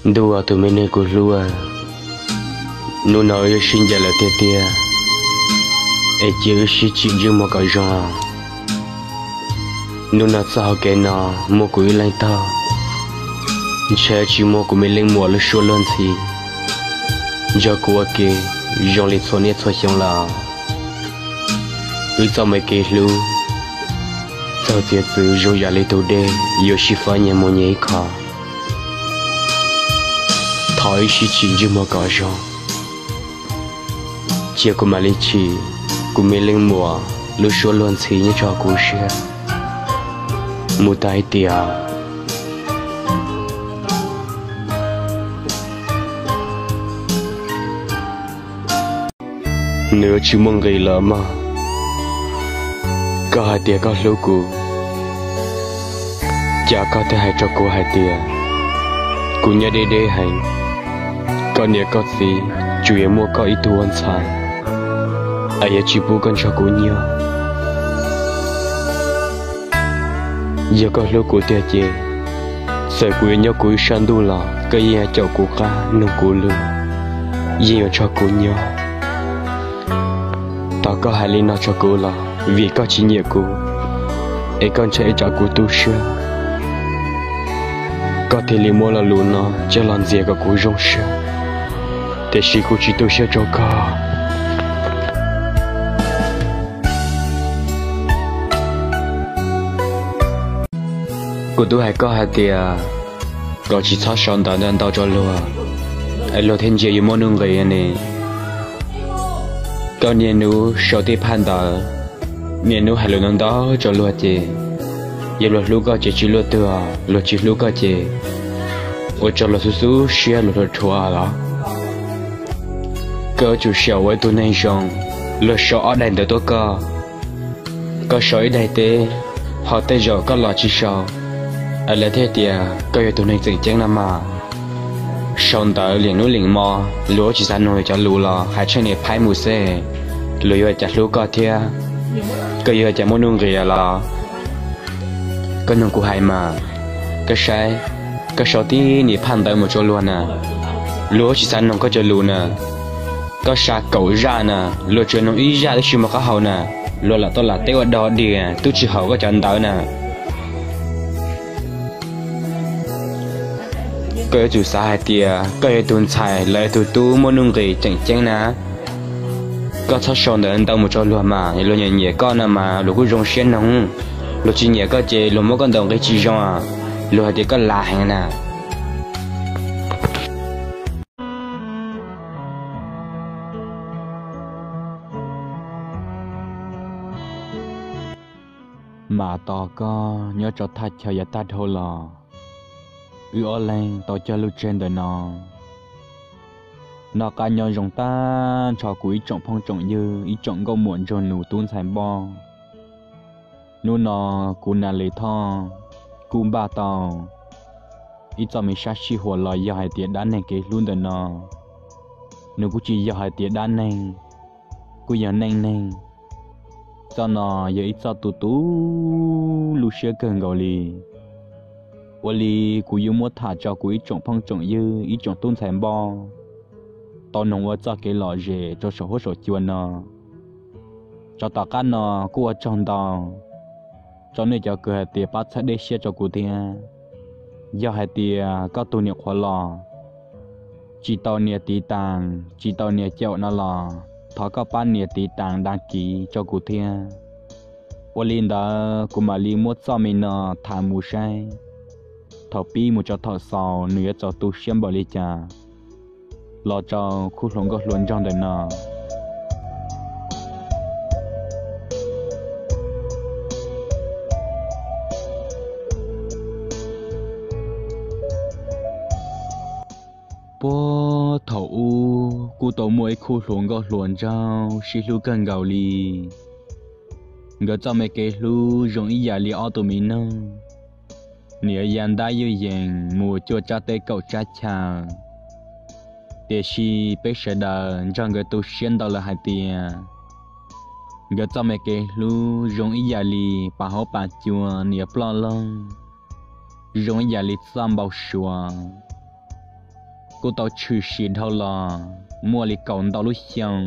Ntuj aw tus me neeg kuv hlub, hnub no wb yuav sib ncaim lawm tiag tiag, es cia wb sib tsim ntsej muag kom zoo. Hnub no txoj hau kev no muaj kuv ib leeg taug, ntshe tsis muaj kuv me leej muam lub suab luag ntxhi nrog kuv ua ke zoo li txhua niaj txhua xyoo lawm. Wb txoj me kev hlub txaug txiav txwv zoo yam li tus dej yuav sib faib nyias mus nyias ib qho. Thov wb sib tsim ntsej muag kom zoo, cia kuv mam li tsim kuv me leej muam lub suab luag ntxhi nyob rau kuv siab mus tag ib tiam. Nws yuav tsis muaj nqis lawm mog. Koj hais tias koj hlub kuv, cas koj thiaj hais rau kuv hais tias kuv nyob deb deb heev, koj niam koj txiv tsuas yog muaj koj ib tug ua ntxhais, es yuav tsis pub koj nrog kuv nyob. Yog koj hlub kuv tiag ces, txawm kuv yuav nyob kuv ib sab ntuj los koj yeej yuav caum kuv qab nug kuv lus, yeej yuav nrog kuv nyob. Tos koj hais li no rau kuv los vim koj tsis nyiam kuv, es koj ntshai ib tsam kuv tu siab, koj thiaj li muab lo lus no coj los ntxias kom kuv zoo siab. Tiam sis kuv tsis tu siab rau koj. Kuv twb hais koj hais tias kom tsis txhob sau ntawv ntau ntau rau luag, es luag thiaj ntsia yuav muaj nuj nqis ne. Koj niaj hnub sau tej phaj ntawv, niaj hnub hais lus ntau ntau rau luag ces, yog luag hlub koj ces tsis luaj twg, luag tsis hlub koj ces ua rau luag xub xub siab luag rhuav rhuav los. Koj yuav tsum xyaum ua ib tug neeg zoo, luag sau ob daim ntawv tuaj koj, koj sau ib daim teb, ho tej zaum koj los tsis sau, es lawv thiaj tias koj yog tus neeg tseem ceeb no mas. Sau ntawv liam hnub liam hmo, luag tsis xav noog luag cov lus los hais tsheej niam phaib mus xwb, luag yuav cas hlub koj thiab, koj yuav cas muaj nuj nqis los. Koj noog kuv hais mas, koj saib, koj sau tib niam phaj ntawv mus rau luag na, luag tsis xav noog koj cov lus na. Koj sa kaum zaj na, luag tsuas noog ib zaj twb tsis muaj qab hau na, luag lam tau lam teb ua dog dig twb tsis haum koj cov ntawv na. Koj yuav tsum xav hais tias koj yog tus ntxhais los yog tus tub muaj nuj nqis tseem ceeb na. Koj txhob sau ntawv ntau mus rau luag mas, luag nyiam nyiam koj no mas luag kuj zoo siab noog. Luag tsis nyiam koj ces luag muab koj ntaus nqi tsis zoo, luag hais tias koj lav heev na. Mam tos koj nyob rau thaj chaw yav tag dhau los, wb ob leeg tau cog lus tseg ntawm no. Noj qab nyob zoo tag nrho kuv ib tsoom phooj tsoom ywg, ib tsoom nkauj muam nraug nus tub ntxhais npoj. Hnub no kuv Nas Lis Thoj kuj npaj tau ib txoj me sab sij huam los yog hais tias dab neeg kev hlub ntawm no, nws kuj tsis yog hais tias dab neeg, kuj yog neej neeg. Txoj no yog ib txoj tu tu lub siab kawg nkaus li. Ua li kuv yuav muab tham rau kuv ib tsoom phooj tsoom ywg, ib tsoom tub ntxhais npoj tau noog ua txoj kev lom zem rau saum huab saum cua no. Rau tom qab no kuj ua tsaug ntau rau nej cov kws hais tias pab txhawb deb siab rau kuv thiab. Yog hais tias koj tus niam qhuav los tsis tau nias tiv tas, tsis tau nias caum no los thov koj pab nias tiv tas dag kiv rau kuv thiab. Ua li ntawd kuv mam li muab txoj me no tham mus saib thaum pib mus rau thaum xaus nws yuav txaus tu siab npaum li cas los rau khub hluas nkauj hluas nraug ntawm no. Puag thaum ub kuj tau muaj ib khub hluas nkauj hluas nraug sib hlub kawg nkaus li. Nkawd txoj me kev hlub zoo ib yam li ob tug me noog, niam ya ntab yuj yees mus cuaj tsab teb kaum tsab chaw. Tiam sis peb sawv daws nrog nkawd tu siab ntau lawm hais tias, nkawd txoj me kev hlub zoo ib yam li pas haub pas cua niam ploj loog, zoo ib yam li txoj npau suav. kuj tau tshwm sim dhau los muaj li kaum ntau lub xyoo.